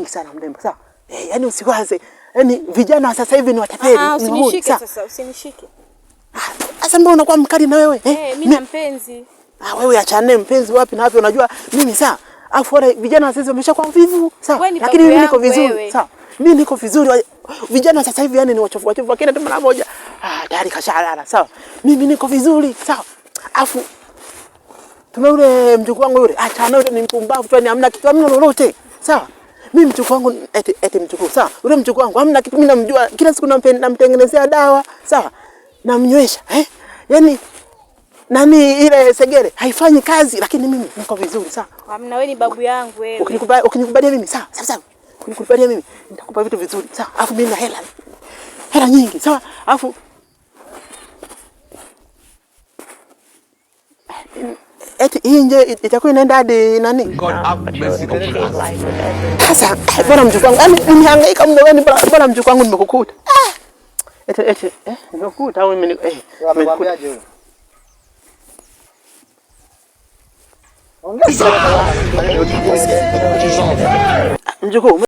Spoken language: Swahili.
nyingi sana mrembo, sawa? Eh, yani usiwaze. Yaani vijana sasa hivi ni watapeli. Ah, usinishike sasa, usinishike. Sasa mbona unakuwa mkali na wewe? Eh, mimi na mpenzi. Ah, wewe achane mpenzi wapi na wapi, unajua mimi sawa. Afu wale vijana sasa wameshakuwa vivu, sawa? Lakini mimi niko vizuri, sawa? Mimi niko vizuri. Vijana sasa hivi yani ni wachovu wachovu, lakini tu mara moja ah, tayari kashalala, sawa? Mimi niko vizuri, sawa? Afu tuna yule mjukuu wangu yule, achana yule ni mpumbavu tu, yani hamna kitu, hamna lolote, sawa? Mimi mjukuu wangu eti eti mjukuu, sawa? Yule mjukuu wangu hamna kitu, mimi namjua, kila siku namtengenezea dawa, sawa? Namnywesha, eh? Yaani nani ile segere haifanyi kazi, lakini mimi niko vizuri, sawa? Hamna, wewe ni babu yangu wewe. Ukinikubalia mimi, sawa? Sawa sawa. Ukinikubalia mimi nitakupa vitu vizuri, sawa? Afu mimi na hela. Hela nyingi, sawa? Afu eti hii nje itakuwa inaenda hadi nani? God have mercy upon us. Sasa bora mjukuu wangu, yaani nimehangaika mno wewe, bora mjukuu wangu nimekukuta. Ah! Eti eti nimekukuta au nimekukuta. Mjukuu.